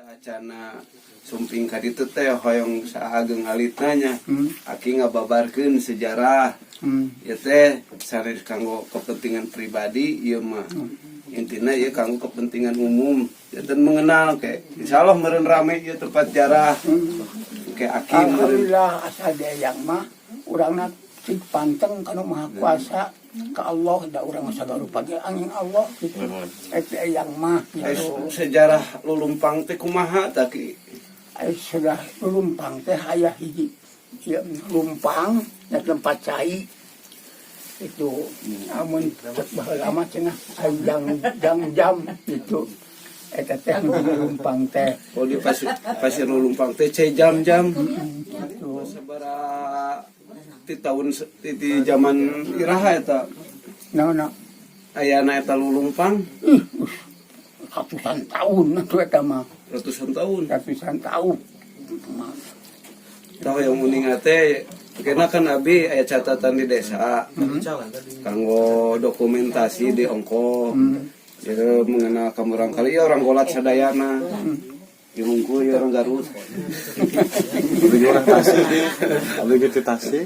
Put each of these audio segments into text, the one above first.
Acana sumping ka ditu teh hoyong saageng alitna nya. Aki ngababarkeun sejarah. Ieu teh sanes kanggo kepentingan pribadi ieu mah. Intina ieu kanggo kepentingan umum. Janten mengenal ke. Insyaallah meureun rame ieu tempat jarah. Ke aki meureun. Alhamdulillah, asal dia mah urangna cik panteng kanu Maha Kuasa, ka Allah, da urang sagala rupa ge angin Allah gitu. Eta yang mah gitu. Sejarah Lulumpang teh kumaha tah, Ki? Ai sudah Lulumpang teh aya hiji ieu lumpang nya, tempat cai itu, amun cek baheula mah cenah jang jang jam itu, eta teh Lulumpang teh. Oh, di pasir pasir Lulumpang teh cai jam-jam. Gitu. Sabaraha ti tahun ti zaman iraha eta Nah, nah. ayana eta Lulumpang? Ih, ratusan tahun tuh eta mah. Ratusan tahun. Ratusan tahun. Tahu yang uning teh karena kan abi aya catatan di desa kanggo dokumentasi di ongko. Jadi mengenal ka murangkalih ya orang golat sadayana. Ieu hungkul ya orang Garut. Abdi orang Tasik. Abdi gitu Tasik.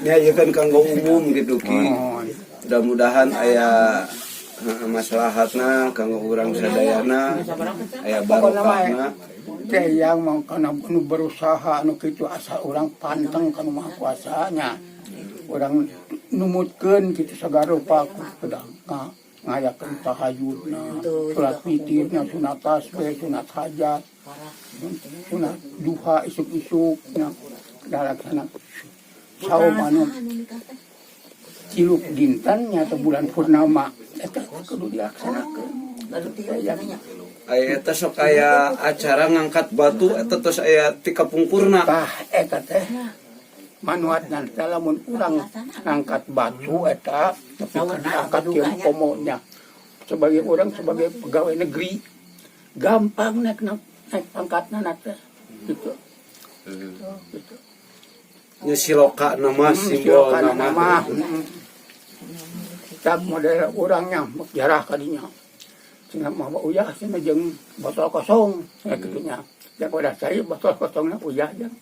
Ya, ya kan kanggo umum gitu, Ki. Oh. Mudah-mudahan aya maslahatna kanggo urang sadayana, aya barokahna. Teh yang mau kana nu berusaha anu kitu, asal urang panteng kanu Maha Kuasanya. Urang numutkeun kitu sagala rupa kudu ngayakeun tahajudna, salat witirna, sunat tasbih, sunat hajat, sunat duha isuk-isuk nya, laksana saum anu 3 dinten nya atau bulan purnama, eta kudu dilaksanakeun. Teh yang Aya eta sok aya acara ngangkat batu eta tos aya ti kapungkurna. Tah, eta teh manuat nanti lamun urang ngangkat batu eta tapi angkat kieu komonya sebagai orang, sebagai pegawai negeri, gampang naik naik, naik pangkatna teh gitu gitu. Nya siloka nama simbol siloka nama. Nama. Tak model urangnya jarah kadinya cenah mah uyah cenah jeung botol kosong ya kitu nya. Ya pada saya botol kosongna uyah jeung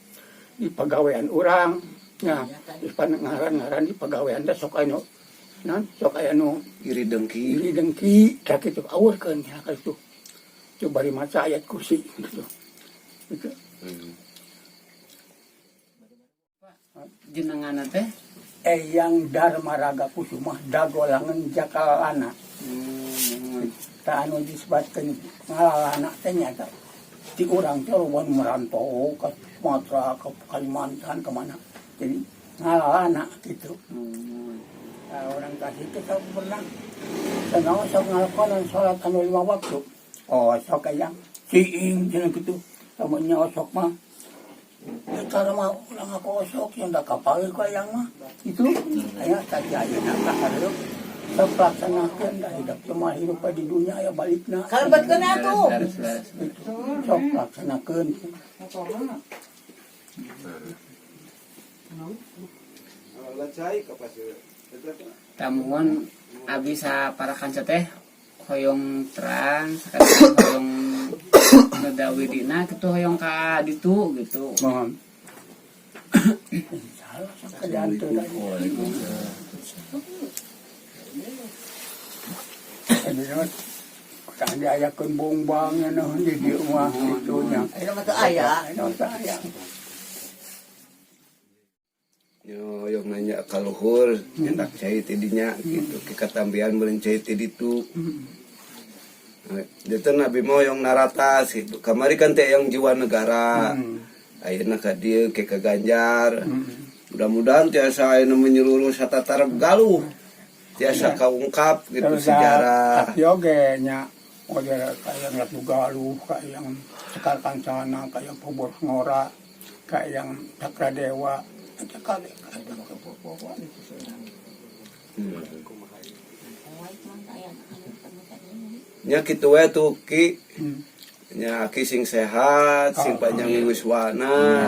di pagawean urang nya, di ngaran-ngaran di pagawean teh sok anu non sok aya nu iri dengki. Iri dengki tah kitu, awurkeun nya ka itu. Coba bari maca ayat kursi gitu gitu. Jenengan teh? Eyang Dharma Raga Kusumah Dagolangan Jakalana. Tak anu disebutkan ngalalana teh nyata di urang teh loba nu merantau ke Sumatera, ke Kalimantan, kemana, jadi ngalalana gitu. Nah, orang kasih itu sok pernah senang sok ngalakonan sholat anu lima waktu. Oh, sok yang ciing cenah gitu, lamunnya osok mah. Ya, cara mah ulang aku osok yang dah kapal ku yang mah itu aya tadi ayeuna ka hareup sok laksanakeun, dah hidup cuma hidup di dunia ya balikna. Kalebetkeun atuh. Leres, leres. Gitu. Sok laksanakeun. Alah, cai ka pasir. Eta teh. Tamuan abi sa para kanca teh hoyong terang sakadar hoyong ngedawi dina gitu, hoyong ka ditu gitu. Mohon insyaallah sok kerjaan teu da. Jadi tah diayakeun bongbang nya naon di dieu mah kitu nya. Ayeuna mah teu aya. Ayeuna teu aya. Yo, yo nanya ka luhur, nyendak cai ti dinya gitu. Ki katambian meureun cai ti ditu. Nah, Janten abi mah hoyong naratas gitu. Kamari kan teh yang jiwa negara. Ayeuna ka dieu ke ka Ganjar. Mudah-mudahan tiasa ayeuna menyeluruh satatar Galuh. Tiasa kaungkap gitu Terus sejarah. Tapi oge nya model kayak yang Ratu Galuh, kayak yang Sekar Kancana, kayak Pobor Ngora, kayak yang Cakradewa, eta kali eta. Nya kitu we tuh, Ki. Nya aki sing sehat, sing panjang yuswana.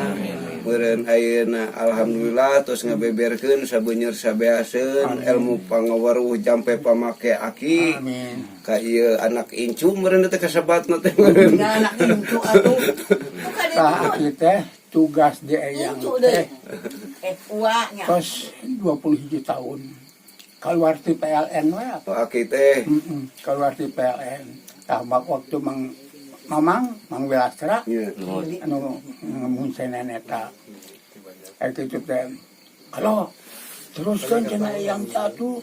Meureun ayeuna alhamdulillah tos ngabeberkeun sabeunyer sabeaseun ilmu pangaweruh jampe pamake aki. Amin. Ka ieu anak incu meureun teh kasebatna teh meureun. Nah, anak incu atuh. Bukan Tah itu. aki teh tugas di eyang Incu teh deh. Eh, uaknya. tos 20 tahun. Keluar ti PLN we atuh. Oh, aki teh. Keluar ti PLN. Tah waktu Mang Mamang, Mang Wilastra Nya. anu munsenan eta. Eta itu teh kalau teruskan cenah yang satu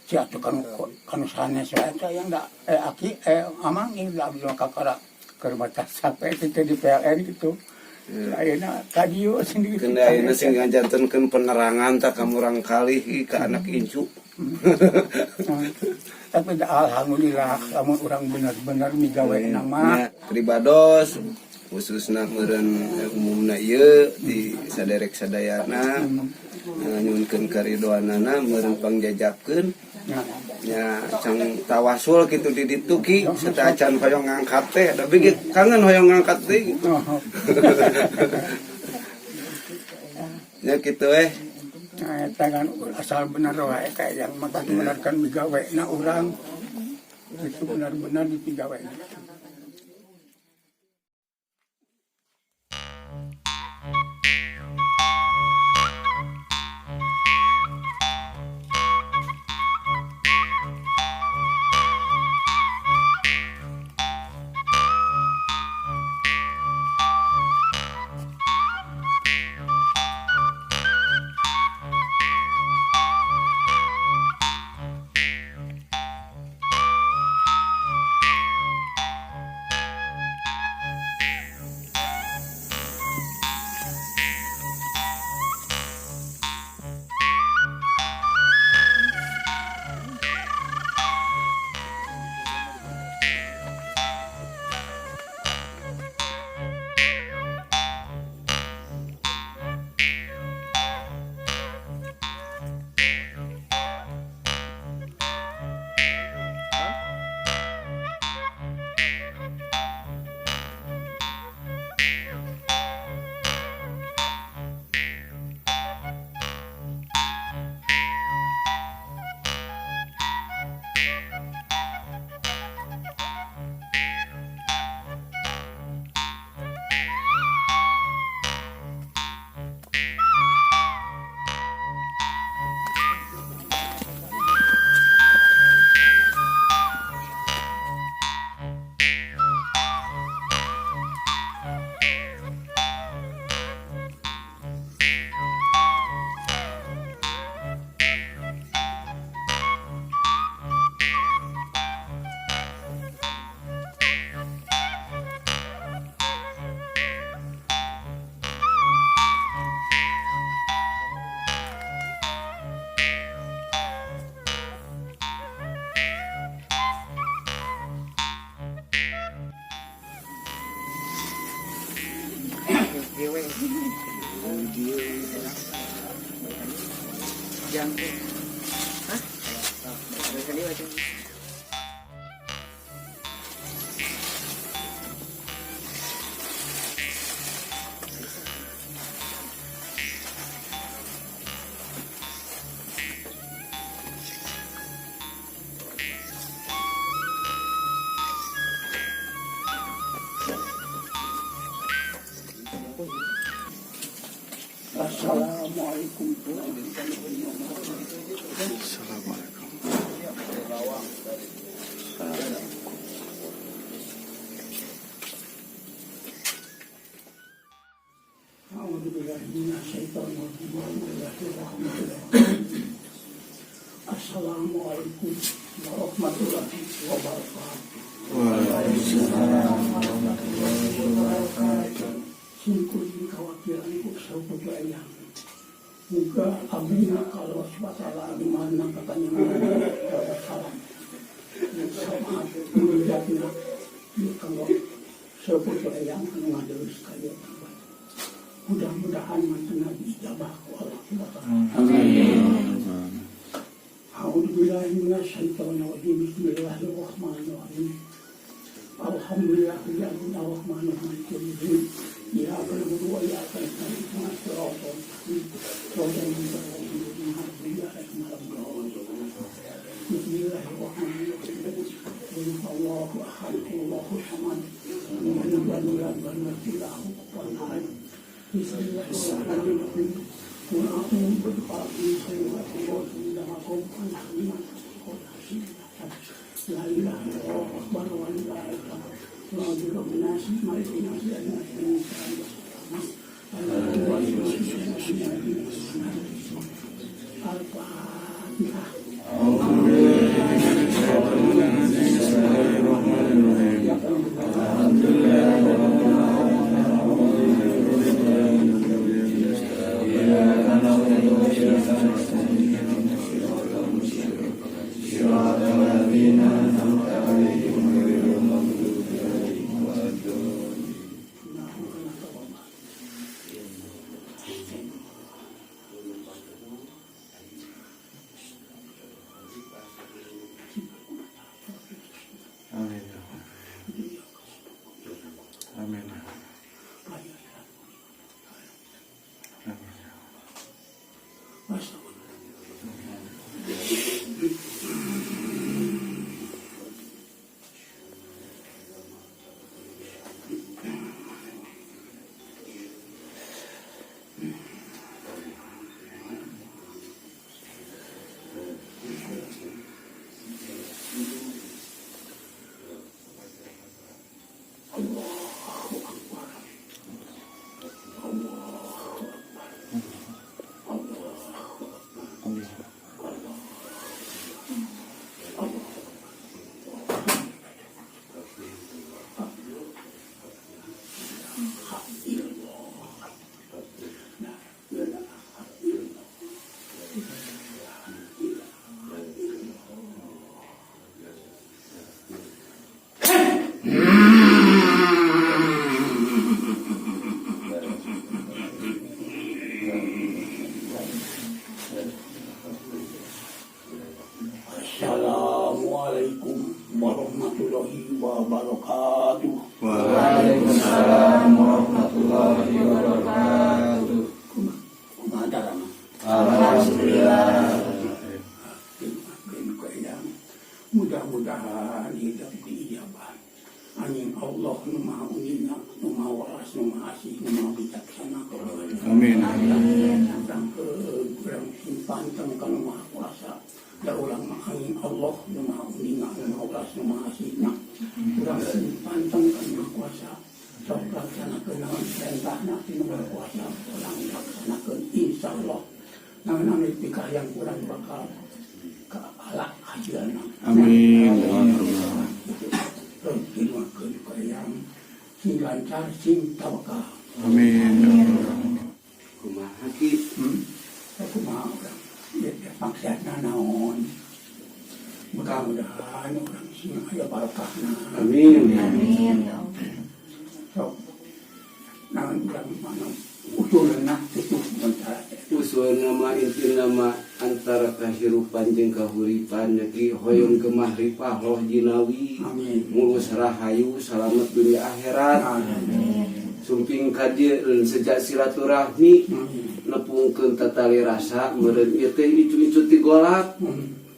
si atuh kanu kanu sanes we eta yang da aki amang ini da abdi mah kakara keur maca sampai itu teh di PLN gitu. Ayeuna ka dieu sendiri. Keun ayeuna sing ngajantenkeun penerangan tah ka murang kalih ka anak incu. Tapi da alhamdulillah lamun urang bener-bener migawe mah Nya, pribados khususna meureun umumna ieu di saderek sadayana nyuhunkeun karidoanana meureun pangjajabkeun nya. Nya cang tawasul kitu di ditu ki sateuacan hoyong ngangkat teh da ge kangen hoyong ngangkat teh gitu. Oh. Nya kitu. Nah, eta kan asal bener wae kayak yang maka benarkan migawe na urang itu benar-benar dipigawe. Assalamualaikum. Assalamualaikum. Assalamualaikum warahmatullahi wabarakatuh. Sim kuring kawakilan ku saputu eyang. Muga abdina kalau SWT di mana katanya salam. Sama mulyatna ieu kanggo saputu eyang anu ngadeus ka ieu. Mudah-mudahan mantena diijabah ku Allah Subhanahu wa taala. Amin. A'udzu billahi minasyaitonir rajim. Bismillahirrahmanirrahim. Alhamdulillah ya Rahman Rahim. Iyyaka na'budu wa iyyaka nasta'in. Ihdinas siratal mustaqim. Siratal ladzina an'amta 'alaihim. Bismillahirrahmanirrahim. Qul huwallahu ahad, Allahu samad. Lam yalid wa lam yulad wa lam yakul lahu kufuwan ahad. Bismillahirrahmanirrahim. Qul a'udzu birabbil falaq min syarri ma khalaq. La ilaha illallah akbar wa la ilaha illallah. Wa birabbin nas, malikin nas, ilahin nas. Al-Fatihah. Amin. Ya Allah. Amin. Ya Allah. Amin. Ya Allah. Allahu Akbar. Allahu Akbar. Allahu Akbar. Amin. Allah. Allah. Illallah. La ilaha illallah. La ilaha illallah. Assalamualaikum warahmatullahi wabarakatuh. Waalaikumsalam warahmatullahi wabarakatuh. Kumaha darama? Alhamdulillah. Mudah-mudahan hidup diijabah. Angin Allah nu maha uninga, nu maha welas, nu maha asih, nu maha bijaksana. Amin. Urang urang simpan teng ka nu maha kuasa. Da urang mah angin Allah nu maha uninga, nu maha welas, nu maha asih. Nah, urang simpan teng ka nu maha kuasa. Sok laksanakeun naon perintahna ti nu maha kuasa, urang laksanakeun insyaallah. Naon anu dikahayang urang bakal kaala hasilna. Amin. Ya Allah. Didoakeun ku eyang sing lancar sing tawakal. Amin. Ya Allah. Kumaha, Ki? Kumaha urang? Ya, ya maksudna naon? Mudah-mudahan urang sing aya barokahna. Amin. Amin ya Allah. Sok naon urang mana usulna kitu sementara teh. Usul nama inti nama antara kahirupan jeung kahuripan nya, Ki, hoyong gemah ripah loh jinawi. Amin. Mulus rahayu salamet dunia akhirat. Amin. Sumping ka dieu sejak silaturahmi Amin. nepungkeun tatali rasa meureun ieu teh icu-icu ti golak.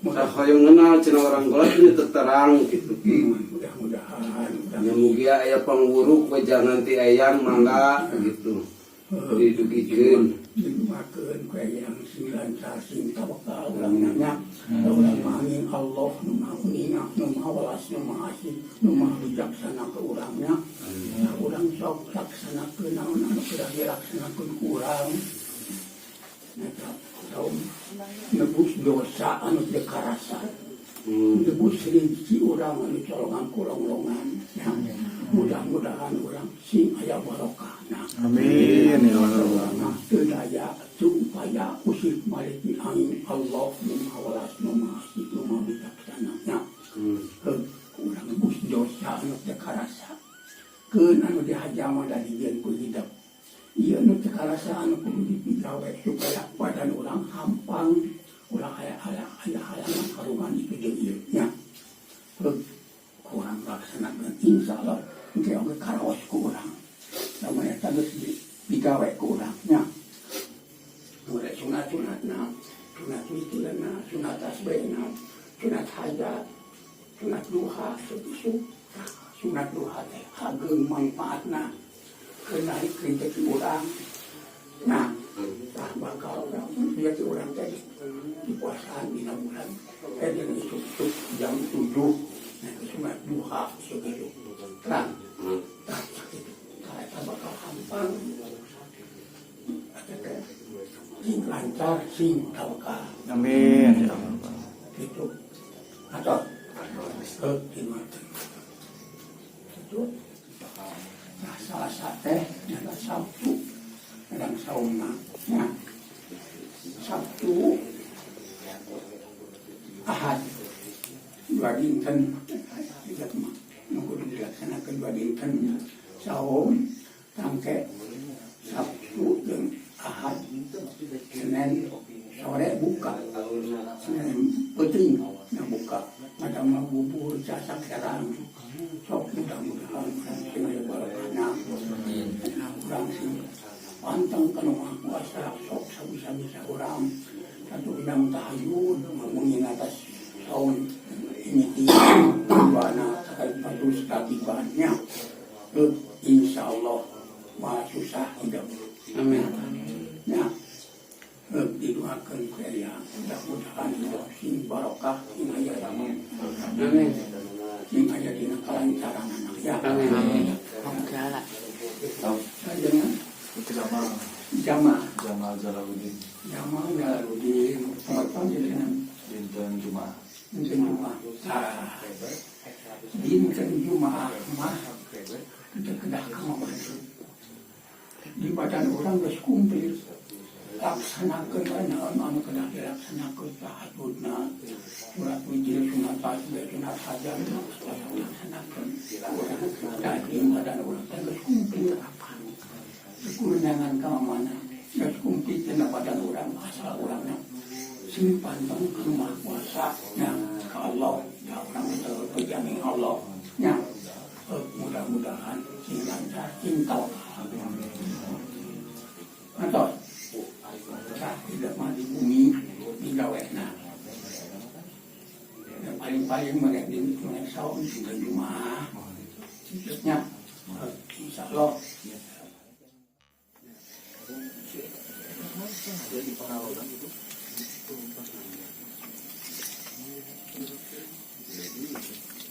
Mudah hoyong ngenal cenah orang golak ini terang gitu, Ki. Mudah-mudahan urang Ya mugia aya pangwuruk we jangan ti eyang mangga gitu. Didugikeun. Didoakeun ku eyang sing lancar sing tawakal urang nanya. Urang mah angin Allah nu maha uninga, nu maha welas, nu maha asih, nu maha bijaksana ke urangnya. Nah, urang sok laksanakeun naon anu kedah dilaksanakeun ku urang. Eta kaum nebus dosa anu teu karasa. Nebus rinci urang anu colongan kulonglongan. Ya, mudah-mudahan urang sing aya barokahna. Amin. Ya Allah. Teu daya teu upaya usik maliki angin Allah nu maha welas, nu maha asih, nu maha bijaksana. Nya. Heuh, urang nebus dosa anu teu karasa. Keun anu dihaja mah da dijieun ku hidep. Ieu nu teu karasa anu kudu dipigawe supaya badan urang hampang, ulah aya aya aya halangan harungan itu jeung ieu nya. Heuh, Kurang laksanakeun insyaallah engke oge karaos ku urang. Lamun eta geus digawe ku urang nya. Mulai sunat-sunatna, sunat witirna, sunat tasbihna, sunat hajat, sunat duha, sebisu. Sunat duha teh hageung manfaatna keur narik rezeki urang. Nah, tah bakal urang rezeki urang teh dipuasaan dina bulan jeung isuk-isuk jam 7 nah sunat duha segitu. Terang. Tah sakitu. Tah eta bakal hampang. Eta teh sing lancar sing tawakal. Amin ya Allah. Gitu. Atau ke itu. Nah, salah teh nyata Sabtu kadang saumna. Nah, Sabtu Ahad dua dinten tidak mah nu kudu dilaksanakeun dua dinten saum tangke Sabtu jeung Ahad. Senin sore buka, Senin peuting nya buka ngadamel bubur casak serang. Sok mudah-mudahan sing aya barokahna. Nah, urang sing pantang kana Maha Kuasa, sok sabisa-bisa urang satu bidang tahajud mengingat atas tahun ini tiba sakali patus katibannya. Insya Allah maha susah hidup. Amin. Nah, didoakan ku ya mudah-mudahan hidup sing barokah sing aya. Amin. Sing aya dina kalancaran anak ya. Amin. Oke lah. Dengan Itu Jamal. Jamal. Jamal Jalaluddin. Jamal Jalaluddin. Selamat pagi dengan Dinten Jumat. Dinten Jumat. Ah, Dinten Jumat mah kita kedah kamu di badan orang geus kumpul laksanakeun we naon anu kedah dilaksanakeun, tahajudna, surat witir, sunat tasbih, sunat hajat, laksanakeun. Nah, di badan urang teh geus kumpul kekurunangan ka mana geus kumpul dina badan urang asal urangna sing pantang ke Maha Kuasa nya, ka Allah ya, urang teh jamin Allah nya. Mudah-mudahan sing lancar sing tawakal. Atau nah, tidak mah di bumi digawena yang paling-paling mereka di mereka saum dinten Jumat nya, insya Allah. Di Pangalengan itu.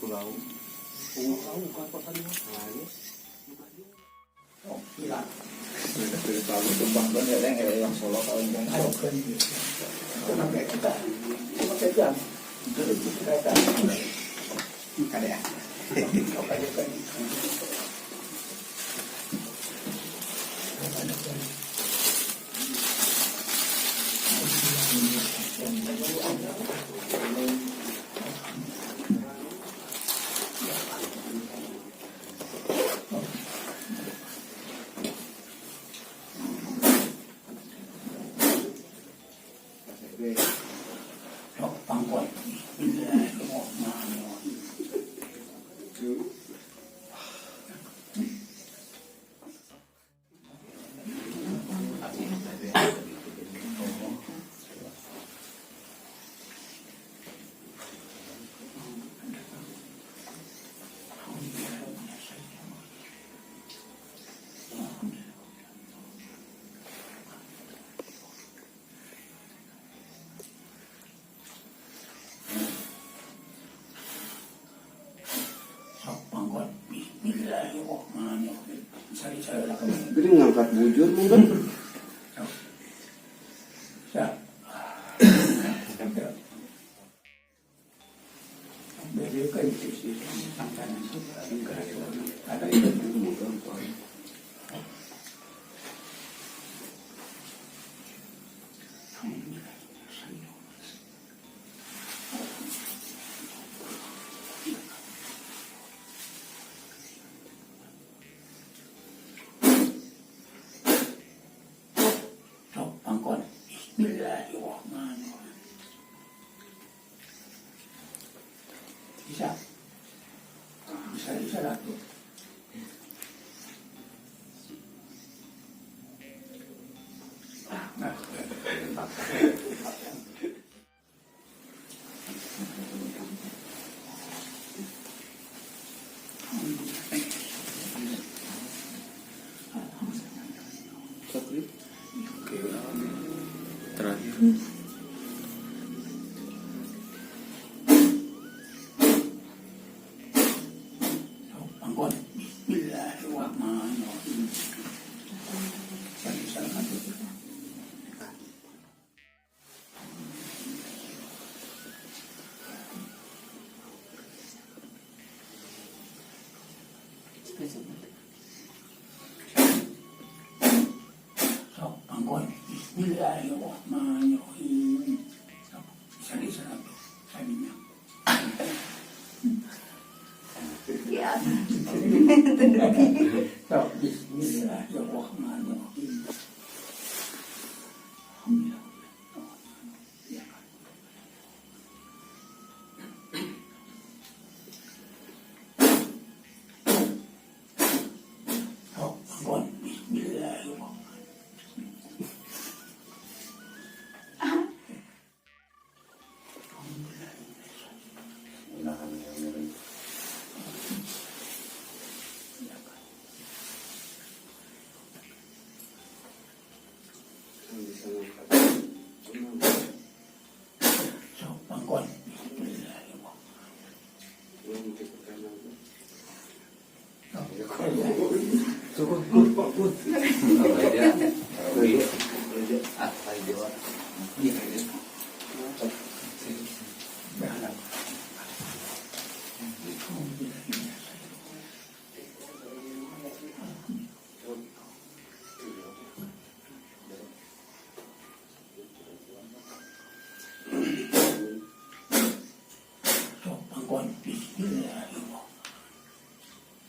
Pulau. Pulau bukan kota. Oh, silakan. Yang Solo kalau yang Ayo kan. Kenapa kita pakai jam? Kereta. Ada ya. Oke, kan. Sok pangkon. Bismillahirrahmanirrahim. Sok pangkon. Bismillahirrahmanirrahim. Cari-cari lah kami. Jadi ngangkat bujur mungkin. Ya. Beri kan sisi ada itu. Sok pangkon. Bismillahirrahmanirrahim. Bisa. Satu. Nah. Terakhir. Pangkon. Bismillahirrahmanirrahim. Salam. Sok pangkon. Bismillahirrahmanirrahim. Sok, isa-isa lang to. Sabi niya. Ya. Sok, Bismillahirrahmanirrahim. Alhamdulillah. Ya. Sok, pangkon. Bismillahirrahmanirrahim. Sok, pangkon. Bismillahirrahmanirrahim. Sok, pangkon. Bismillahirrahmanirrahim.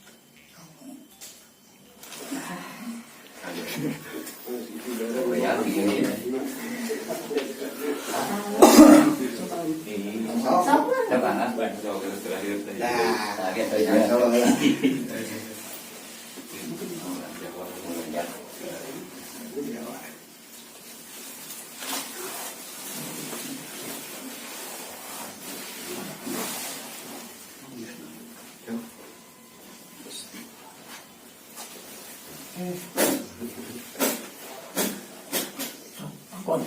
Nah, kalau Sok, pangkon.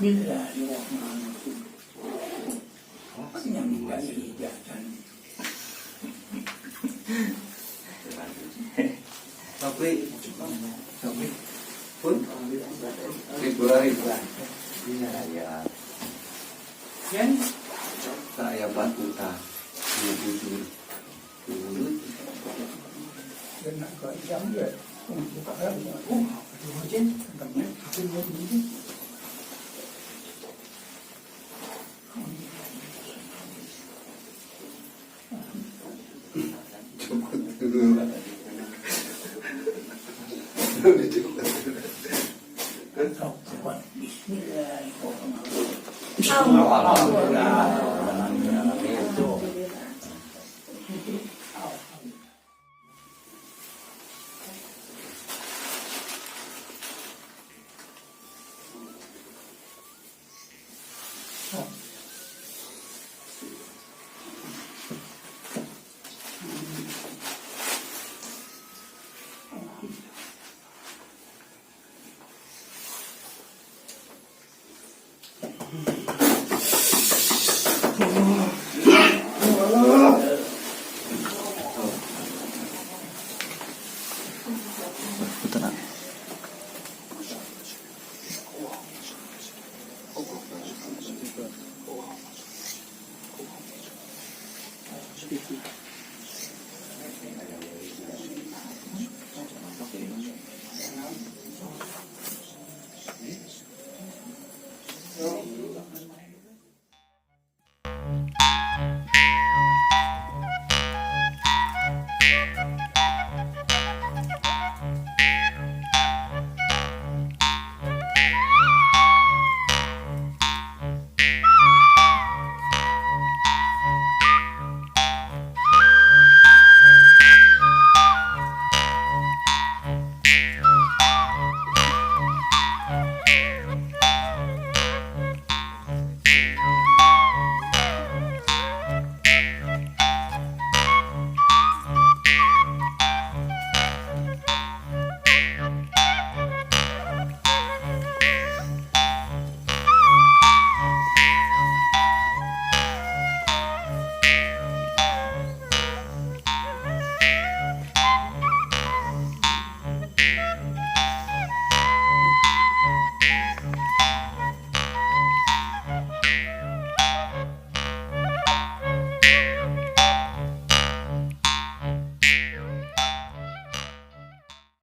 Bismillahirrahmanirrahim. Yang Tapi, tapi pun Februari saya batu tak jujur cukup dulu.